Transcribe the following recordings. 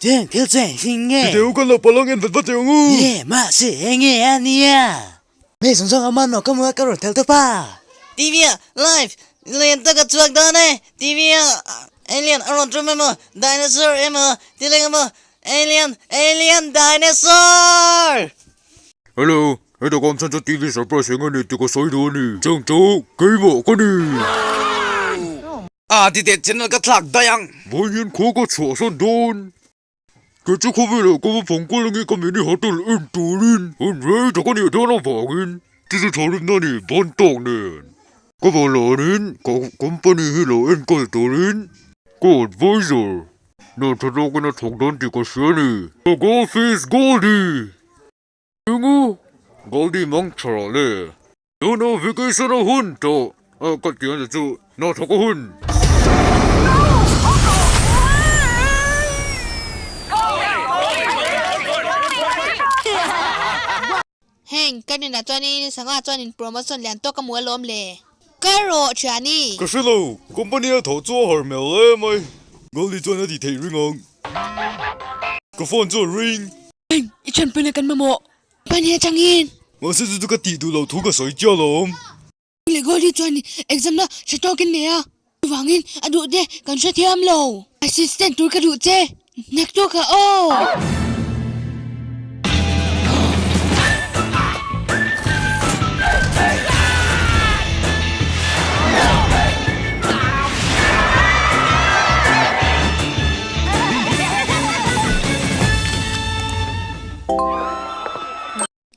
Cheng thil chu engtin nge? Titeu kan lo palang en vat vat teh ang u. Ye, mahse enge a nia? Hei zawng zawng a man aw ka hmu a ka rawn tel tawp a. TV ah live lian tak a chhuak dawn e, TV ah alien a rawn tum emaw, dinosaur emaw ti leng emaw, alien, alien, dinosaur! Hello, heta ka awm chhan chu TV surprise eng a ni tih ka sawi duh a ni. Cheng chu keimah ka ni. A ti teh channel ka thlak daih ang. Vawiin khua ka chhuah sawn dawn. Kei chu khawvelah ka va phang kual ange ka mini hotel en turin hun rei tak a nih dawn avangin chu chu tharimna ni ban tawk nen ka vawhlanin ka company hi lo enkawl turin ka advisor hna tha tawkin a thawk dawn tih ka hria a ni. Ka goldfish Goldie! Enga? Goldie mang tha rawh le. Tuna vacation a hun tawh a ka ti a chu hna thawk a hun. Heng ka rinah chuanin sangha chuanin promotion lian tawk a hmu alawm le. Ka rawh thiani. Ka hre lo, company a thawh chu a har hmel hle mai. Goldie chuan a ti theih ring ang. Ka phone chu a ring. Heng i thianpuina kan mamawh. Pani atangin. Mahse chu chu ka tih duh loh thu ka sawi chiah alawm. Leh Goldie chuan exam na hre tawkin nei a, chuvangin a duh te kan hrethiam lo. Assistant tur ka duh che, naktuk ah aw.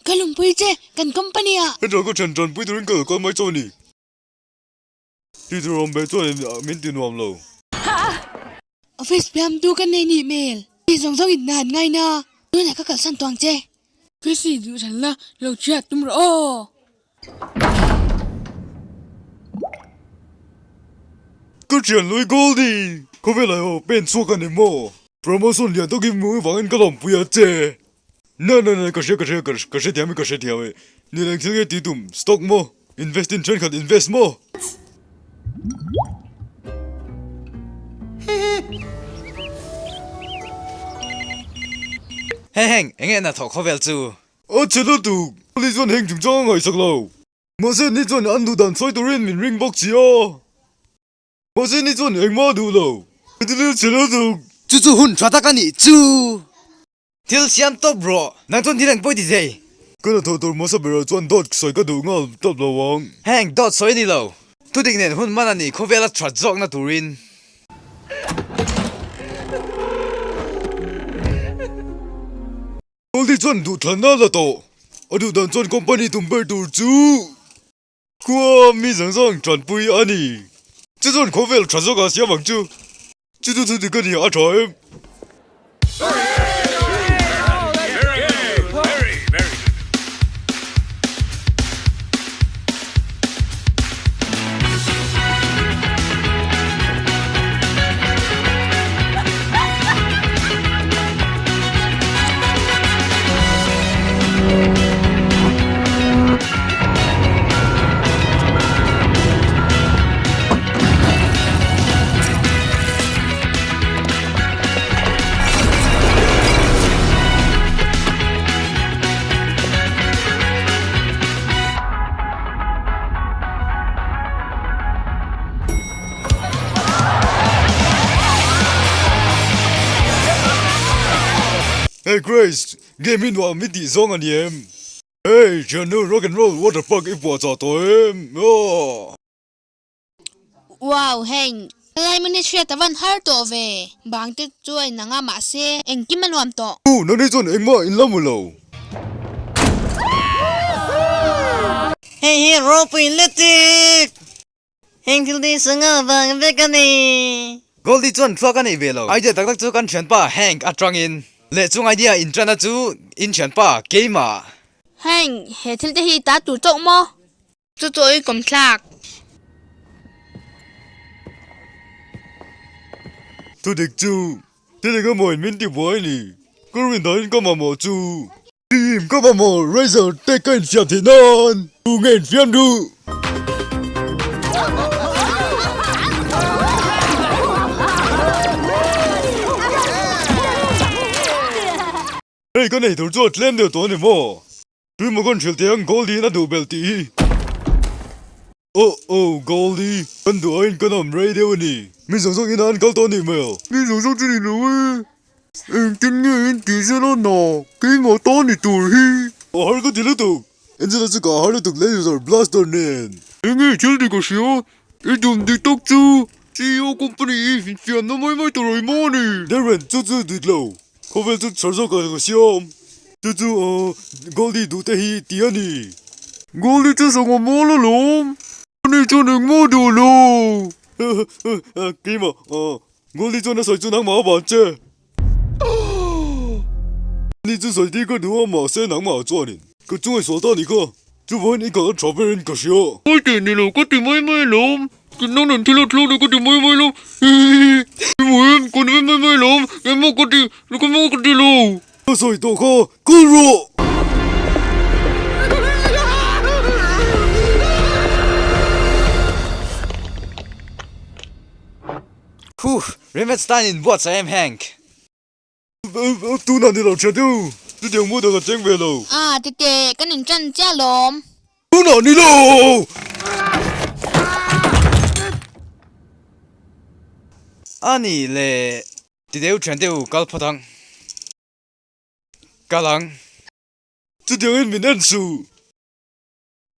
Ka lawmpui che, kan company ah. Heta ka thian tanpui turin ka lo kal mai chaw a ni. Tih tur awm ve chuan min ti nuam lo. Office piam tu ka nei nih hmel. Mi zawng zawng in nan ngai na. Tunah ka kalsan tawh ang che. Chrissy duh than la, lo chhiat tum rawh aw. Ka thian lui Goldie, khawvel ah ho pen chhuak a ni maw? Promotion lian tawkin hmuh vangin ka lawmpui a che. Na na na ka hria ka hria ka hrethiam e ka hrethiam e. Ni leng thil nge tih tum stock maw? Invest in thenkhat invest maw? Hei heng, enge hnathawh khawvel chu? A che lutuk, ni chuan heng chungchang a ngaihsak lo. Mahse ni chuan an duh dan sawi turin min ring bawk si a. Mahse ni chuan engmah a duh lo. Thil che lutuk. Chu chu hun tha tak a nih chu. Thil siam tawp rawh. Nang chuan thil eng pawh i ti thei. Ka hnathawh tur hmasa berah chuan dawt sawi ka duh nghal tawp lo ang. Heng dawt sawi a ni lo. Thudik nen hun man a ni khawvela that zawkna turin. Goldie chuan duhthlanna a la tawh. A duh dan chuan company tum ber tur chu khua mi zawng zawng tanpui a ni. Chu chuan khawvel tha zawkah siam ang chu. Chu chu thu dik a ni a tha em? Hey Grace, game hi nuam i tih zawng a ni em? Hey thiannu, rock and roll water park i puah chah tawh em? Aw. Wow heng, helai hmun hi hriat a van har tawh ve. Bang te chu a inang a mahse engkim a nuam tawh. U, nani chuan engmah in la mu lo. Hei hi ropui lutuk! Heng thil te hi sangha vang vek a ni. Goldie chuan thluak a neih ve lo. Idea tak tak chu kan thianpa Hank atangin leh chung idea inṭana chu in thianpa keimah. Hank, he thil te hi ta tur chauh maw? Chu chu i kawm thlak. Thudik chu thil eng emaw in min ti buai ni. Ka rin dahin ka mamawh chu. Team ka mamawh Razor te ka infiam theih nan tu nge infiam duh? Hei ka nei tur chu a tlem deuh tawh a ni maw? Tuimaw kan hrilh teh ang Goldie in a duh belh tih hi. Oh oh Goldie, kan duh aiin kan awm rei deuh a ni. Mi zawng zawng inah an kal tawh a nih hmel. Mi zawng zawng chu ni lo e. Engtin nge in tih zel a na? Keimah ta ni tur hi. A har ka ti lutuk. Angela chu ka har lutuk laser blaster nen. Enge thil dik a hria? I dum dik tak chu CEO company i infiamna mai mai ta rei maw ni? Darren, chu chu dik lo. Khawvel chu chhar zawk a siam. Chu chu Goldie duh te hi ti a ni. Goldie chu sangha mawl alawm. Ani chuan engmaw duh lo. Keimah, Goldie chuan a sawi chu nangmah a ban che. Ani chu sawi tir ka duh a mahse nangmah chuanin ka chunga i sual ta a nih kha. Chuvangin i kal a tha berin ka hria. Pawi teh ni lo ka ti mai mai alawm. Nang nen thil a thlak leh ka ti mai mai lo. Hihihi. I hmu em? Ka nui mai mai alawm. Engmah ka ti, engmah ka ti lo. Ka sawi tawh kha, kal rawh! Huh! Rimetstein in buatsaih em Hank? Tunah ni lo tha deuh, chutiang hmuh tak a cheng ve lo. A, tete, kan in tan chiah lawm. Tunah ni lo! A ni le, ti deuh thian deuh kal phawt ang. Kal ang. Chutiang in min en suh.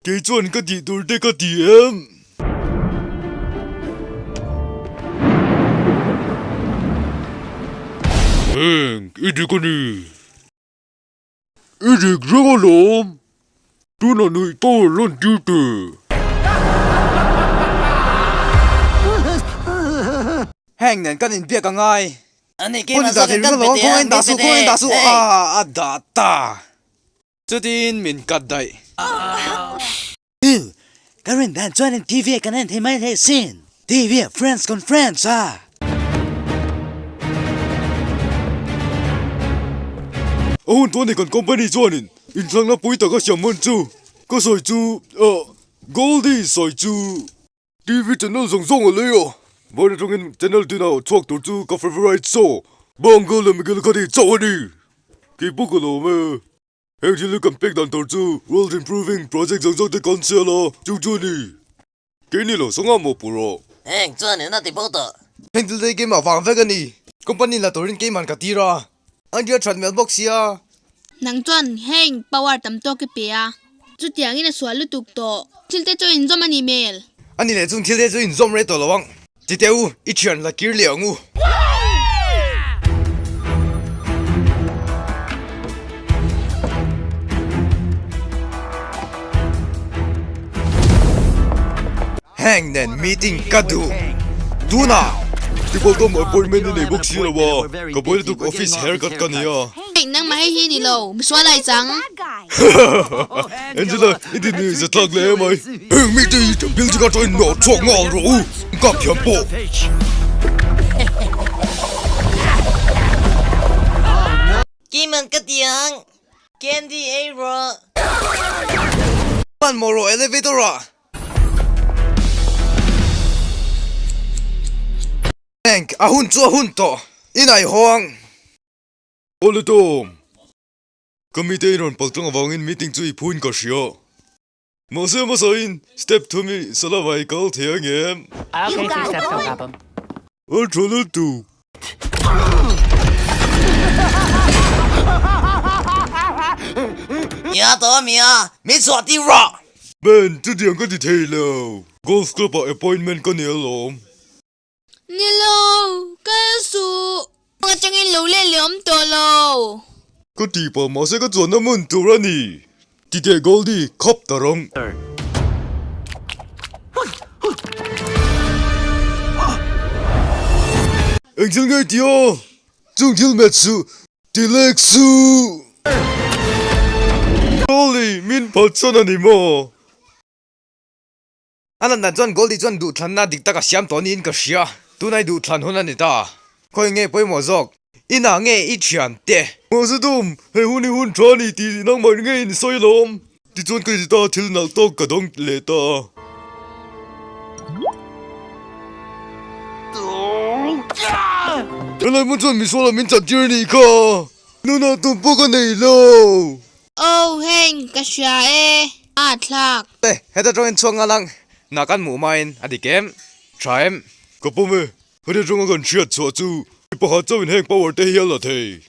Kei chuan ka tih tur te ka ti em? Heng, i dik a ni. I dik reng alawm. Tunah nuih power lan tir teh. Heng nen kan inbiak a ngai. Ani keimah zawk in kan pe teh ang, min pe teh. Hey. A dah ta. Chutin min cut daih. Ew, ka rin dan chuanin TV ah kan en thei mai thei sin. TV ah Friends con Friends a. A hun tawh a ni kan company chuanin inthlakna pui taka siam hman chu ka sawi chu ah Goldie sawi chu. TV channel zawng zawng a lei a, vawiin atangin channel tinah chhuak tur chu ka favourite show Bungle leh Miguel kha tih chauh a ni. Keipawh ka lawm e. Heng thil hi kan pek dan tur chu World Improving Project zawng zawng te kan sial a, chung chu a ni. Keini lo sanga maw pu rawh. Heng chuan in a ti bo tawh. Heng thil te hi keimah vang vek a ni. Company la turin keiman ka tir a, Idea that hmel bawk sia. Nang chuan heng power tam tawk i pe a, chutiangin a sual lutuk tawh. Thil te chu inzawm a nih hmel. A ni leh chung thil te chu inzawm rei tawh lo ang. Ti teh u, i thian la kir leh ang u. Heng nen meeting ka duh tunah. Tipal tam appointment i nei bawk si lo a, ka buai lutuk office haircut ka nei a. Heng nangmah hei hi ni lo, misual ai chang. Angela, i ti ni za tlak leh emai. Heng meeting hi ka building atangin nawh chhuak nghal rawh u, ka thiam pawh. Keimah ka ti ang, candy ei rawh. Hmanhmawh rawh elevator ah. Hank, a hun chu a hun tawh. I naihawng ang. Awle Tom. Ka mite in rawn pal tlang avangin meeting chu i phuin ka hria. Mahse hmasain step thum i salamah i kal thei ang em? A tha lutuk. Nia tawh a mia, min chhuah tir rawh! Ben, chutiang ka ti thei lo. Golf club ah appointment ka nei alawm. Ni lo, kal suh. Kawng atangin lo let leh awm tawh lo. Ka tih pah mahse ka chuanna hmun tur a ni. Ti teh Goldie, khap ta rawng. Eng thil nge ti a? Chung thil met suh, ti lek suh. Goldie, min phatsan a ni maw? A lan dan chuan Goldie chuan duhthlanna dik tak a siam tawh niin ka hria. Tunai duhthlan hun a ni ta. Khawi nge pawimawh zawk? Inah nge i thian te? Mahse Tom, hei hun hi hun tha a ni tih nangmah ngei in sawi alawm. Tichuan ka inti ta, thil nalh tawk ka dawng leh ta. Helai hmun chuan misual ah min chan tir a nih kha. Nunah tum pawh ka nei lo. Oh Hank, ka hria e. A thlak. Te, heta tawngin chhuak nghal ang. Na kan hmuh hmain a dik em? Tha em? Ka pawm e. Heti tawnga kan hriat chhuah chu mi pakhat chauhin heng power te hi a la thei.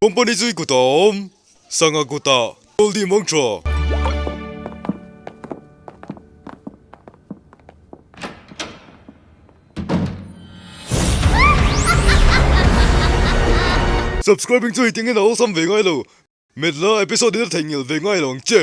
Company chu i kutah a awm. Sanga kutah Goldie mang tha. Subscribing chu hiting in a awlsam ve ngai lo. Met la episode in a theihnghilh ve ngai lo ang che.